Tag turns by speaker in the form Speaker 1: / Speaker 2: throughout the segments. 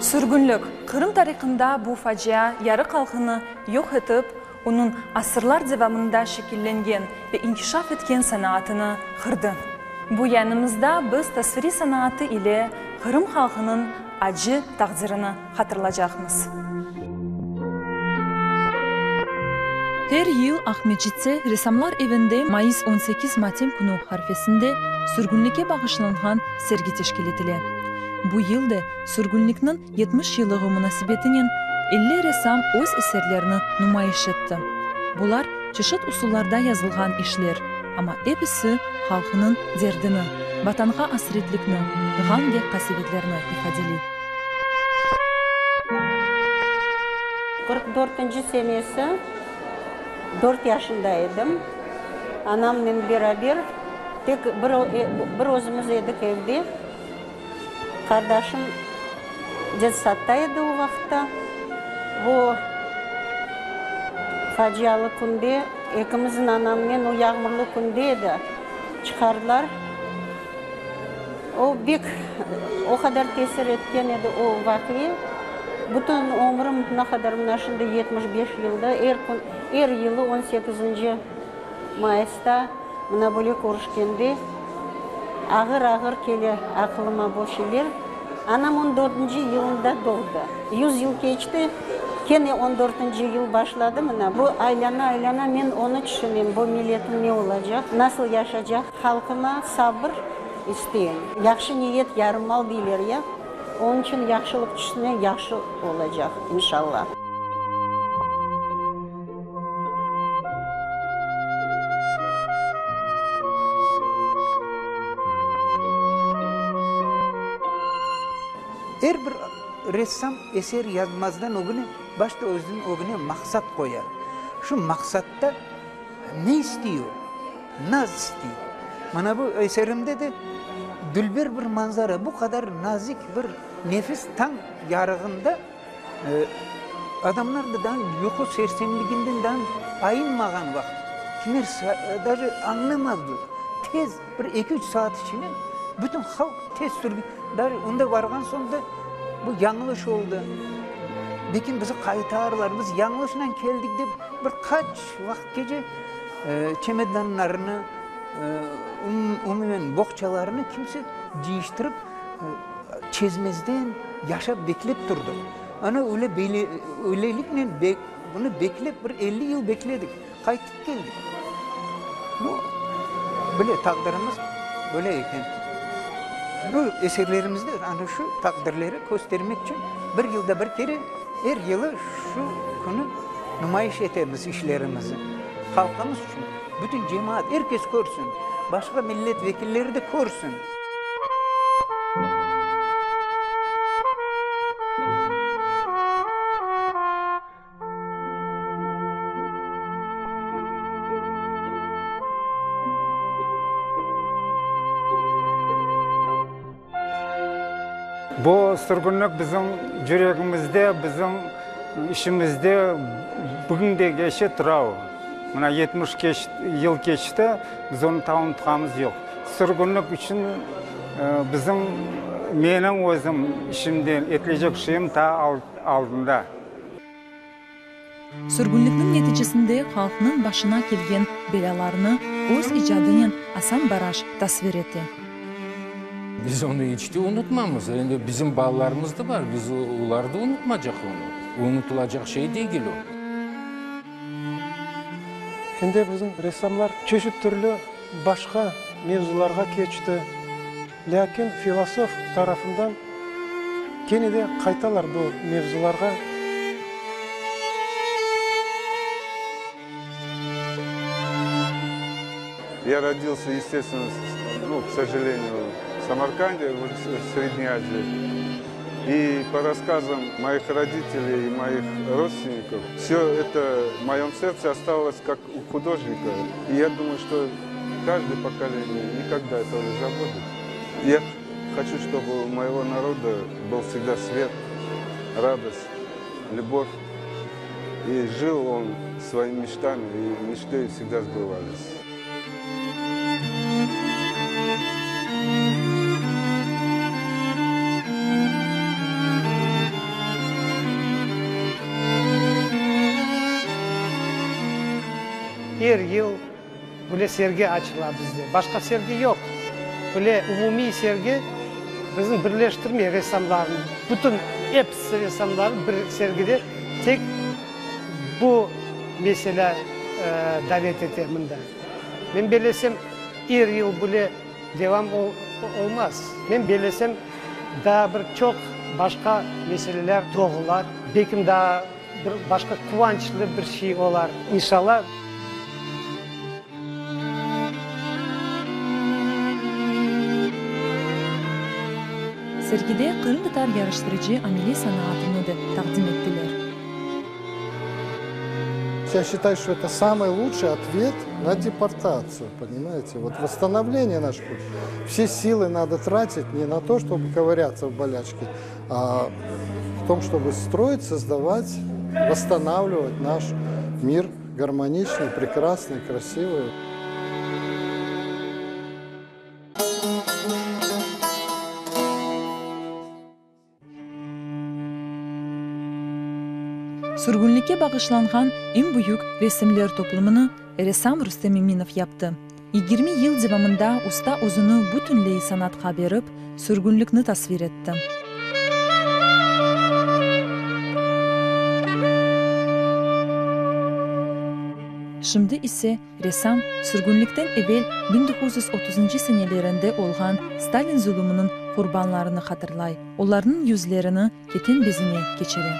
Speaker 1: Sürgünlik, Qırım tarihında bu facia yarıq halqını yoq etip, onıñ asırlar devamında şekillengen ve inkişaf etken sanaatını qırdı. Bu yayınımızda biz tasviriy sanaatı ile Qırım halqınıñ acı taqdirini hatırlacaqmız. Her yıl Aqmescitte Ressamlar evinde mayıs 18 matem künü harfesinde sürgünlikke bağışlanğan sergi teşkil etile. Bu yıl de sürgünlikniñ 70 yıllığı munasebetinen 50 ressam öz eserlerini numayış etti. Bular çeşit usullarda yazılğan işler, amma episi halqınıñ derdini, Vatanğa asretlikni, ğam ve qasevetlerni ifadeley.
Speaker 2: 44-nci senesi, dört yaşında edim. Anamnen beraber tek bir bir özümiz edik evde. Qardaşım detsadta edi o vaqıtta. Bu facialı künde ekimizin anamnen o yağmurlı künde edi, çıqardılar. O bek, o qadar tesir etken edi o vaqia. Bütün ömrüm, ne qadar mına şimdi 75 yılda, er kün, er yılı on sekizinci mayısta mına böyle körüşkende ağır-ağır kele aqılıma bu şeyler. Anam on dörtünci yılında doğdı. Yüz yıl keçti, kene on dörtünci yıl başladı mına. Bu aylana-aylana men onı tüşünem, bu milletim ne olacaq, nasıl yaşacaq? Halqıma sabır isteyim. Yahşı niyet yarım mal deyler ya, onıñ içün yahşılıq tüşüne, yahşı olacaq, inşallah.
Speaker 3: Er bir ressam eser yazmazdan ögüne başta özüniñ ögüne maqsat qoya. Şu maqsatta ne istiy o? Naz istiy. Mana bu eserimde de dülber bir manzara, bu qadar nazik bir nefis tañ yarığında Adamlar da daa yuqu sersemliginden daa ayınmağan vaqıt, kimer daje añlamazdı. Tez, bir eki-üç saat içinde bütün halq tez sürgün, daje onda varğan soñ da bu yañlış oldı, lekin bizi qaytarlar, biz yañlışnen keldik dep bir qaç vaqıtqece çemodanlarını, umumen boğçalarını kimse cıyıştırıp, Çezmezden yaşap beklep turdıq. Ana öyle böyle, öyleliknen bunı beklep bir 50 yıl bekledik. Qaytıp keldik. Bu, bile taqdirimiz böyle eken. Bu eserlerimizde ana şu taqdirleri köstermek içün bir yılda bir kere er yılı şu künü numayış etemiz işlerimizi. Halqımız içün, bütün cemaat, er kes körsün, başqa millet vekilleri de körsün.
Speaker 4: Bu sürgünlik bizim yüregimizde, bizim içimizde bugün de keçe tura o. Mına 70 yıl keçti, biz onı ta unutqanımız yoq. Sürgünlik içün bizim, menim özüm içimden etilecek şeyim ta aldında.
Speaker 1: Sürgünlikniñ neticesinde halqnıñ başına kelgen belâlarnı öz icadınen Asan Baraş tasvir ete.
Speaker 5: Biz onı iç de unutmamız. Endi bizim balalarımız da bar, biz olar da unutmacaq onı. Unutılacaq şey degil o.
Speaker 6: Endi bizim ressamlar çeşit türlü başqa mevzularğa keçti. Lâkin filosof tarafından kene de qaytalar bu mevzularğa.
Speaker 7: Я родился, естественно, ну, к сожалению, в Самарканде, в Средней Азии. И по рассказам моих родителей и моих родственников, все это в моем сердце осталось как у художника. И я думаю, что каждое поколение никогда этого не забудет. Я хочу, чтобы у моего народа был всегда свет, радость, любовь. И жил он своими мечтами, и мечты всегда сбывались.
Speaker 8: Er yıl böyle sergi açıla bizde. Başqa sergi yoq. Böyle umumiy sergi bizni birleştirmey, ressamlarnı. Bütün episi ressamlarnı bir sergide tek bu mesele davet ete mında. Men bellesem, er yıl böyle devam olmaz. Men bellesem, daa bir çoq başqa meseleler doğular, belkim daa bir başqa quvançlı bir şey olar, inşallah.
Speaker 1: Sergide qırımtatar yarıştırıcı ameliy sanaatını da taqdim ettiler.
Speaker 9: Я считаю, что это самый лучший ответ на депортацию, понимаете? Вот восстановление наших Все силы надо тратить не на то, чтобы ковыряться в болячке, а в том, чтобы строить, создавать, восстанавливать наш мир гармоничный, прекрасный, красивый.
Speaker 1: Sürgünlikke bağışlanğan eñ büyük resimler toplumını ressam Rustem Eminov yaptı. 20 yıl devamında usta özüni bütünley sanatqa berip, sürgünlikni tasvir etti. Şimdi ise ressam sürgünlikten evel 1930-ncı senelerinde olğan Stalin zulumınıñ qurbanlarını hatırlay, olarnıñ yüzlerini keten bezine keçire.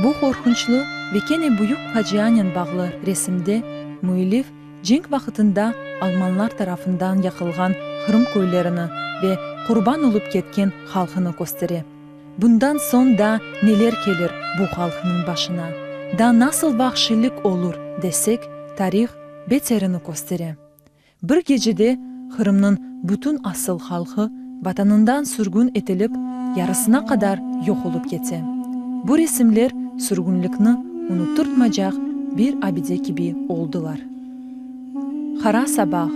Speaker 1: Bu qorqunçlı ve kene büyük facianen bağlı resimde müellif cenk vaqıtında almanlar tarafından yaqılğan Qırım köylerini ve qurban olıp ketken halqını köstere. Bundan soñ daa neler kelir bu halqnıñ başına, daa nasıl vahşiylik olur desek, tarih beterini köstere. Bir gecede Qırımnıñ bütün asıl halqı Vatanından sürgün etilip, yarısına qadar yoq olıp kete. Bu resimler sürgünlikni unuttırtmacaq bir abide kibi oldılar. Qara sabah,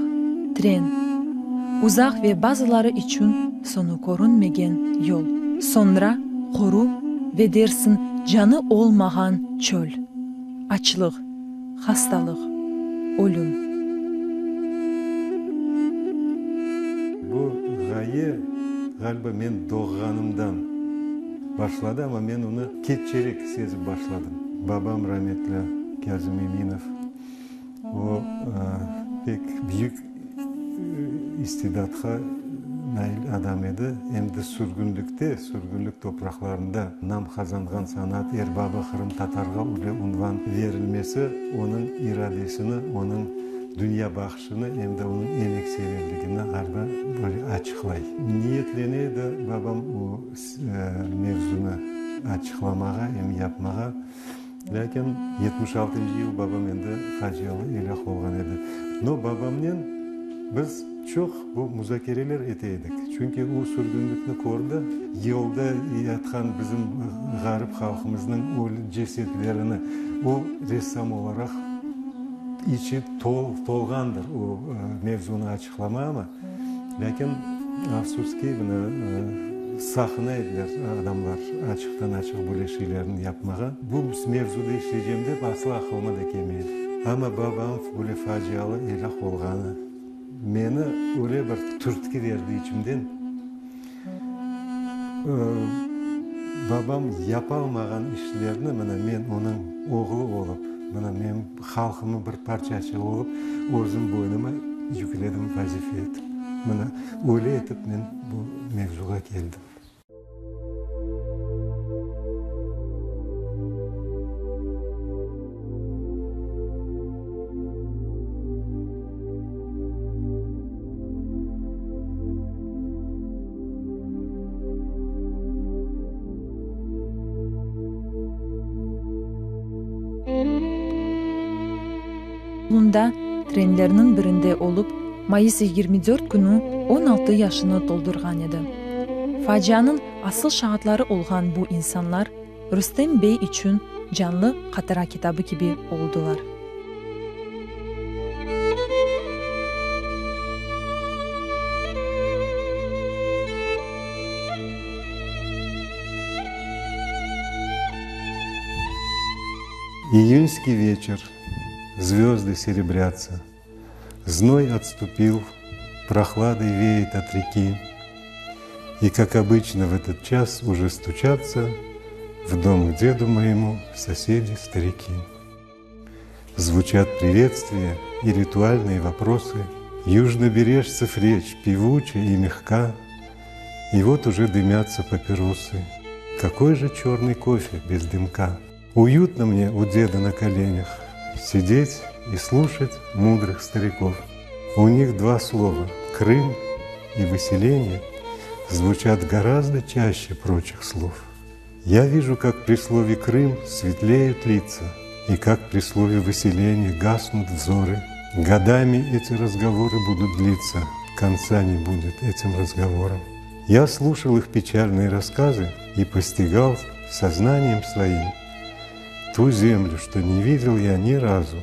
Speaker 1: tren, uzaq ve bazıları içün soñu körünmegen yol, soñra quru ve dersiñ canı olmağan çöl, açlıq, hastalıq, ölüm.
Speaker 10: Bu ğaye, ğaliba, men doğğanımdan başladı, amma men onı keççerek sezip başladım. Babam rametli Kâzim Eminov, o, pek büyük istidatqa nail adam edi, em de sürgünlikte, sürgünlik topraqlarında nam qazanğan sanat erbabı qırımtatarğa öyle unvan verilmesi onıñ iradesini, onıñ dünyabaqışını em de onıñ emekseverligini ğaliba böyle açıqlay. Niyetlene edi babam o mevzunı açıqlamağa em yapmağa. Lâkin 76-ncı yıl babam endi facialı elâk olğan edi. No, babamnen biz çoq bu muzakereler ete edik. Çünki o sürgünlikni kördi, yolda yatqan bizim ğarip halqımıznıñ ölü cesetlerini o, ressam olaraq, içi tolğandır o mevzunı açıqlama, amma, lâkin, afsus ki, mına, saqına ediler adamlar açıqtan-açıq böyle şeylerni yapmağa. Bu mevzuda işleycem dep asla aqılıma da kelmey edi. Amma babam böyle facialı elâk olğanı meni öyle bir türtki berdi içimden. Babam yapalmağan işlerni mına men onıñ oğlu olıp, mına men halqımnıñ bir parçaçığı olıp, özüm boynuma yükledim vazife etip. Mına öyle etip men bu mevzuğa keldim.
Speaker 1: Yolunda trenlerniñ birinde olıp, mayıs 24 künü 16 yaşını toldurğan edi. Facianıñ asıl şaatları olğan bu insanlar Rustem bey içün canlı hatıra kitabı kibi oldılar.
Speaker 10: Июньский вечер, звезды серебрятся. Зной отступил, прохладой веет от реки. И, как обычно, в этот час уже стучатся В дом к деду моему соседи-старики. Звучат приветствия и ритуальные вопросы, Южнобережцев речь певуча и мягка, И вот уже дымятся папиросы. Какой же черный кофе без дымка? Уютно мне у деда на коленях Сидеть и слушать мудрых стариков. У них два слова – Крым и выселение – звучат гораздо чаще прочих слов. Я вижу, как при слове «Крым» светлеют лица, и как при слове «выселение» гаснут взоры. Годами эти разговоры будут длиться, конца не будет этим разговорам. Я слушал их печальные рассказы и постигал сознанием своим ту землю, что не видел я ни разу,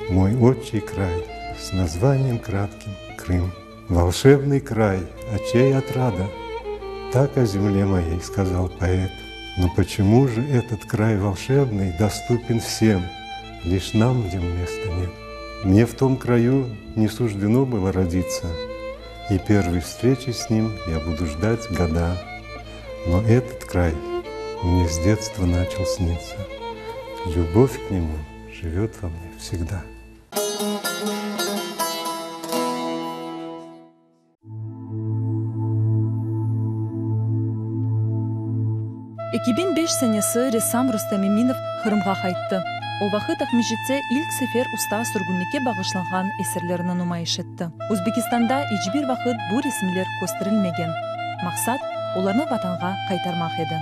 Speaker 10: мой отчий край с названием кратким Крым. Волшебный край, очей отрада, так о земле моей сказал поэт. Но почему же этот край волшебный доступен всем, лишь нам в нем места нет? Мне в том краю не суждено было родиться, и первой встречи с ним я буду ждать года. Но этот край мне с детства начал сниться. Любовь к нему живет во мне всегда.
Speaker 1: 2005 senesi ressam Rustem Eminov Qırımğa qayttı. O vaqıt Aqmescitte ilk sefer usta sürgünlikke bağışlanğan eserlerini numayış etti. Özbekistanda iç bir vaqıt bu resimler kösterilmegen. Maqsat, olarnı vatanğa qaytarmaq edi.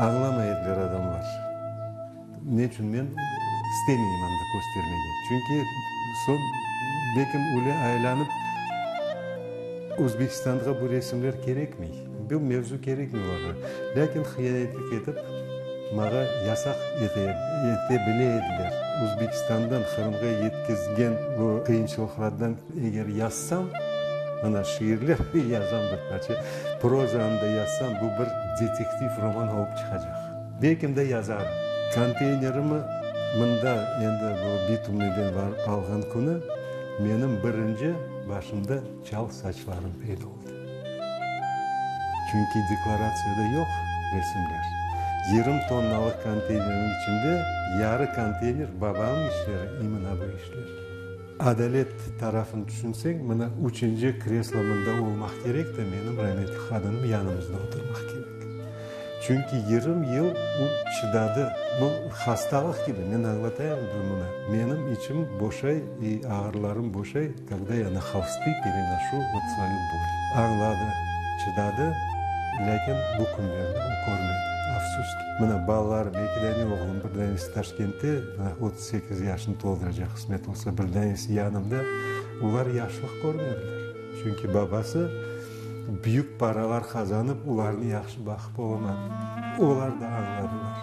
Speaker 10: Añlamay ediler adamlar. Ne içün men istemeyim anda köstermege? Çünki soñ belkim öyle aylanıp Özbekistanğa bu resimler kerekmey. Bu mevzu kerekmey olarğa. Lâkin hıyanetlik etip maña yasaq ete ete bile ediler. Özbekistandan Qırımğa yetkizgen bu qıyınçılıqlardan eger yazsam, mına şiirler yazam bir parça, prozanı da yazsam, bu bir detektiv roman olıp çıqacaq. Belkim de yazarım. Konteynerimi mında endi bu bitumnıyden barıp alğan künü menim birinci başımda çal saçlarım peyda oldı. Çünki deklaratsiyada yoq resimler. Yırım tonnalıq konteynerniñ içinde yarı konteyner babamnıñ işleri, imına bu işler. Adalet tarafını tüşünseñ, mına üçünci kreslo mında olmaq kerek de, menim rametli qadınım yanımızda oturmaq kerek. Çünki yırım yıl o çıdadı. Bu hastalıq kibi, men añlatayım bunı. Menim içim boşay i ağrılarım boşay, kogda ya na holsty perenoşu vot svoyu bol. Añladı, çıdadı, lâkin bu künlerni o körmedi. Afsus ki. Mına balalarım, eki dane oğlum, bir danesi Taşkentte, mına 38 yaşını tolduracaq, qısmet olsa, bir danesi yanımda, olar yaşlıq körmediler. Çünki babası büyük paralar qazanıp, olarnı yahşı baqıp olamadı. Olar da añladılar.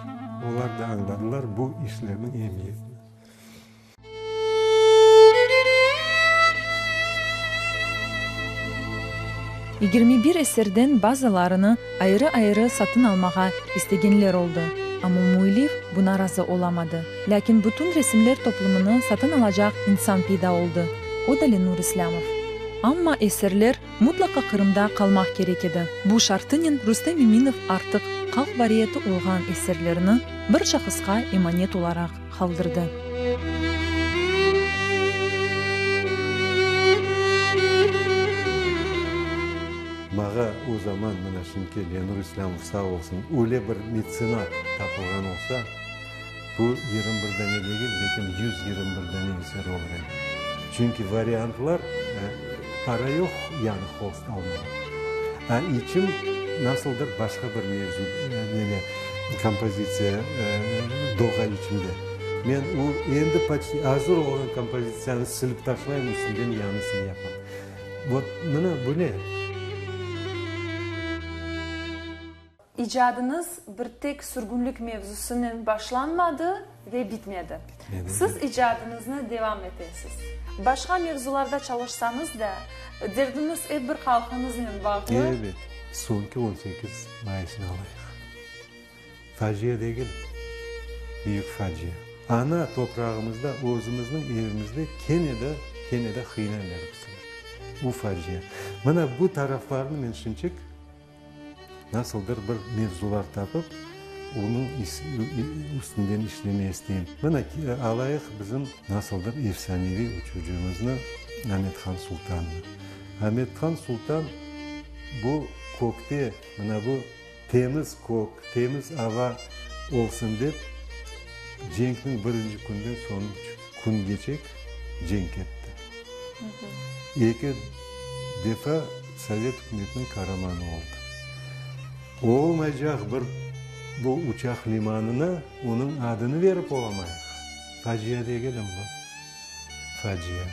Speaker 10: Olar da añladılar bu işlerniñ emiyetini.
Speaker 1: 21 eserden bazılarını ayrı-ayrı satın almağa istegenler oldı, amma müellif buna razı olamadı. Lâkin bütün resimler toplumını satın alacaq insan peyda oldı, o da Lenur İslâmov. Amma eserler mutlaqa Qırımda qalmaq kerek edi. Bu şartınen Rustem Eminov artıq halq variyeti olğan eserlerini bir şahısqa emanet olaraq qaldırdı.
Speaker 10: Mağa o zaman, mına şimdiki Lenur İslâmov sağ olsun, öyle bir metsenat tapılğan olsa, Bu 21 dane degil, belki 121 dane eser olur edi. Çünki variantlar, para yoq yañı holst almağa. A içim. Nasıldır başqa bir mevzu, neme, kompozitsiya doğa içinde. Men o endi poçti azır olğan kompozitsiyanı silip taşlayım, üstünden yañısını yapam. Vot, mına böyle.
Speaker 1: İcadıñız bir tek sürgünlik mevzusınen başlanmadı ve bitmedi. Siz icadıñıznı devam etesiz. Başqa mevzularda çalışsañız da, derdiñiz ep bir halqıñıznen bağlı.
Speaker 10: Ebet, soñki 18 mayısnı alayıq. Facia degil, büyük facia. Ana toprağımızda, özümizniñ evimizde kene de, kene de hıynaylar bizler. Bu facia. Mına bu taraflarını men şimçik Nasıldır bir mevzular tapıp, onıñ üstünden işlemeye isteyim. Mına, alayıq bizim nasıldır efsaneviy uçucımıznı, Amet-Han Sultannı. Amet-Han Sultan bu kökte, mına bu temiz kök, temiz ava olsun dep, cenkniñ birinci künden soñunç küngeçek cenk etti. Eki defa Sovet ükümetiniñ qaramanı oldı. Olmaycaq bir bu uçaq limanına onıñ adını verip olamayıq. Facia degilmi bu? Facia.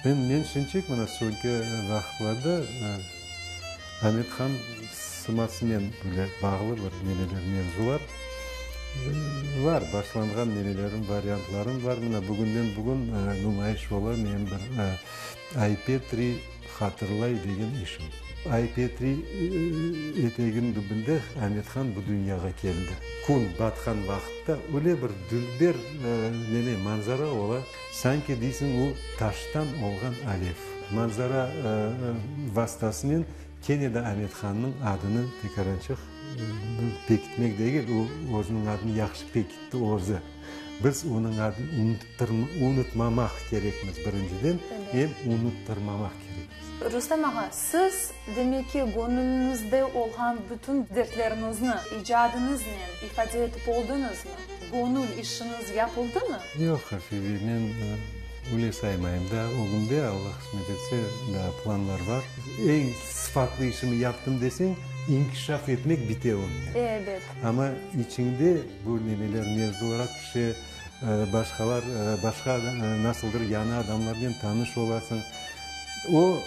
Speaker 10: Men, men şimçik mına soñki vaqıtlarda Amet-Han sımasınen böyle bağlı bir nemeler, mevzular var, başlanğan nemelerim, variantlarım var. Mına bugünden bugün numayış ola menim bir Ay-Petri hatırlay degen işim. Ay-Petri eteginiñ tübünde Amet-Han bu dünyağa keldi. Kün batqan vaqıtta öyle bir dülber neme, manzara ola, sanki deysiñ o taştan olğan alev. Manzara vastasınen kene de Amet-Hannıñ adını tekarançıq pekitmek degil, o özüniñ adını yahşı pekitti özü. Biz onıñ adını unutmamaq kerekmiz birinciden, em unuttırmamaq kerekmiz.
Speaker 1: Rustem ağa, siz, demek ki, göñlüñizde olğan bütün dertleriñizni icadıñıznen ifade etip oldıñızmı? Göñül işiñiz yapıldımı?
Speaker 10: Yoq, Afife, men öyle saymayım. Daa ögümde, Alla qısmet etse, daa planlar bar. Eñ sıfatlı işimi yaptım deseñ, inkişaf etmek bite onnen.
Speaker 1: Ebet.
Speaker 10: Amma içiñde bu nemeler, mevzular tüşe, başqalar, başqa nasıldır yañı adamlarnen tanış olasıñ. O,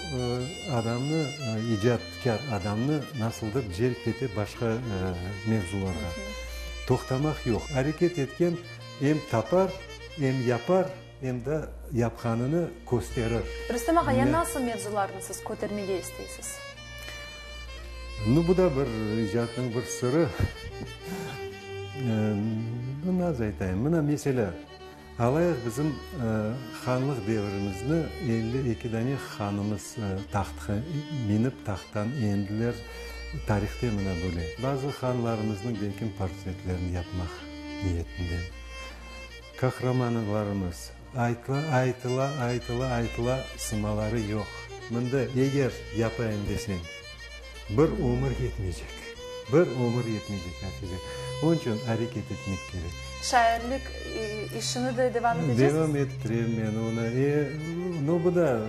Speaker 10: adamnı, icatkâr adamnı nasıldır celp ete başqa mevzularğa. Toqtamaq yoq. Areket etken em tapar, em yapar, em de yapqanını kösterir.
Speaker 1: Rustem ağa, ya nasıl mevzularnı siz kötermege isteysiz?
Speaker 10: Nu, bu da bir icatnıñ bir sırı. Nu, nasıl aytayım? Mına, meselâ, alayıq bizim hanlıq devrimizni, 52 dane hanımız tahtqa minip, tahttan endiler. Tarihte mına böyle. Bazı hanlarımıznıñ belkim portretlerini yapmaq niyetindem. Qahramanlarımız, aytla, aytıla, aytıla, aytıla, sımaları yoq. Mında eger yapayım deseñ, bir ömür yetmeycek. Bir ömür yetmeycek, Afize. Onıñ içün areket etmek kerek.
Speaker 1: Şairlik işini de devam eteceksiz?
Speaker 10: Devam ettirem men onı. E, no, bu da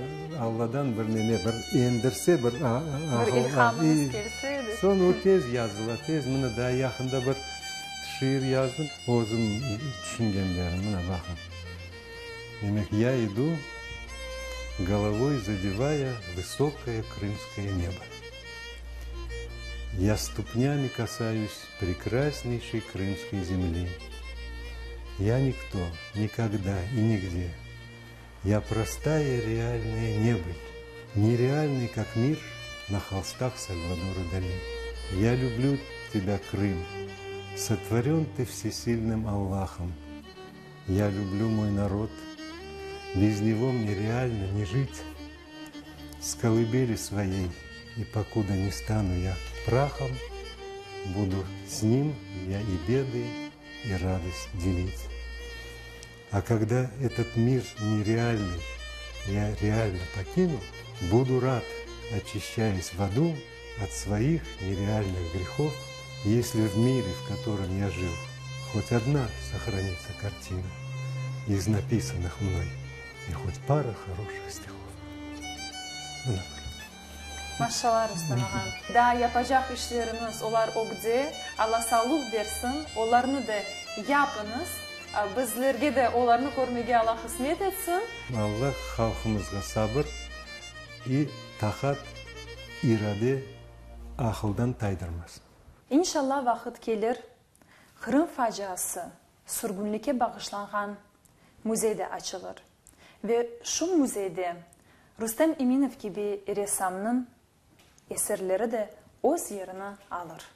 Speaker 10: Alladan bir neme, bir endirse, bir
Speaker 1: aqıl. Bir ilhamıñız kelse de.
Speaker 10: Soñ o tez yazıla, tez. Mına daa yaqında bir şiir yazdım, özüm tüşüngenlerim, mına baqıñ. Demek, ya idu, golovoy zadevaya vısokoye krımskoye nebo. Ya stupnâmi kasayüs prekrasneyşey krımskoy zemli. Ya nikto, nikogda i nigde. Ya prostaya realnaya nebılь, nerealnıy, kak mir na holstah Sальвадора Дали. Ya lüblü tebâ, Krım, sotvorön tı vsesilnım Allahom. Ya lüblü moy narod, bez nego mne realno ne jit. S kolıbeli svoyey i pokuda ne stanu ya prahom, budu s nim ya i bedı, i radost delit. A kogda etot mir nerealnyy ya realno pokinu, budu rad, oçişçayas v adu ot svoih nerealnyh grehov, esli v mire, v kotorom ya jil, hot odna sohranitsya kartina iz napisannyh mnoy i hot para horoşih stihov. Mına böyle.
Speaker 1: Maşallah, Rustem ağa. Daa yapacaq işleriñiz, olar ögde, Alla sağlıq bersin, olarnı da yapıñız. Bizlerge de olarnı körmege Alla qısmet etsin.
Speaker 10: Alla halqımızğa sabır i taqat, irade, aqıldan taydırmasın.
Speaker 1: İnşallah vaqıt kelir, Qırım faciası sürgünlikke bağışlanğan müzey de açılır ve şu müzeyde Rustem Eminov kibi ressamnıñ eserleri de öz yerini alır.